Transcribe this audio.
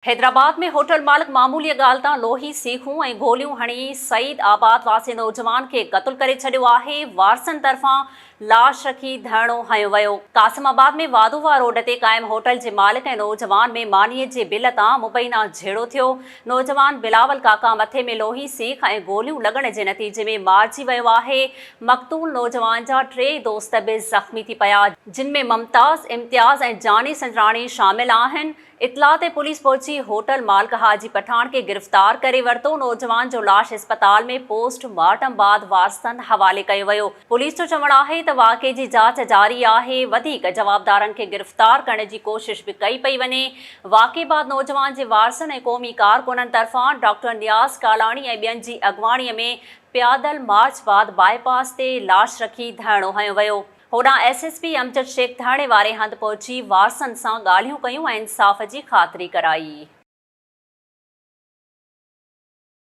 Hyderabad ۾ hotel مالڪ معموليء ڳالهه تان لوهي سيخون ۽ گوليون هڻي سعيد آباد واسي نوجوان کي قتل ڪري ڇڏيو آهي، وارثن طرفان لاش رکي ڌرڻو هنيو ويو. قاسم آباد ۾ وادووا روڊ تي قائم هوٽل جي مالڪ ۽ نوجوان ۾ مانيء جي بل تان مبينا جهيڙو ٿيو، نوجوان بلاول ڪاڪا مٿي ۾ لوهي سيخ ۽ گوليون لڳڻ جي نتيجي ۾ مارجي ويو آهي، مقتول نوجوان جا ٽي دوست به زخمي ٿي پيا، جن ۾ ممتاز، امتياز ۽ جاني سنجراڻي شامل آهن. اطلاع تي پوليس پهچي هوٽل مالڪ حاجي پٺاڻ کي گرفتار ڪري ورتو، نوجوان جو لاش اسپتال ۾ پوسٽ مارٽم بعد وارثن حوالي ڪيو ويو، پوليس جو چوڻ آهي ته واقعي جي جاچ جاري آهي، وڌيڪ جوابدارن کي گرفتار ڪرڻ جي ڪوشش به ڪئي پئي وڃي، واقعي بعد نوجوان جي وارثن ۽ قومي ڪارڪنن طرفان ڊاڪٽر نياز ڪالاڻي ۽ ٻين جي اڳواڻي ۾ پيادل مارچ بعد باء پاس تي لاش رکي ڌرڻو هنيو ويو. هوڏانهن S S P Amjad Shaikh ڌرڻي واري هنڌ پهچي وارثن سان ڳالهيون ڪيون ۽ انصاف جي خاطري ڪرائي.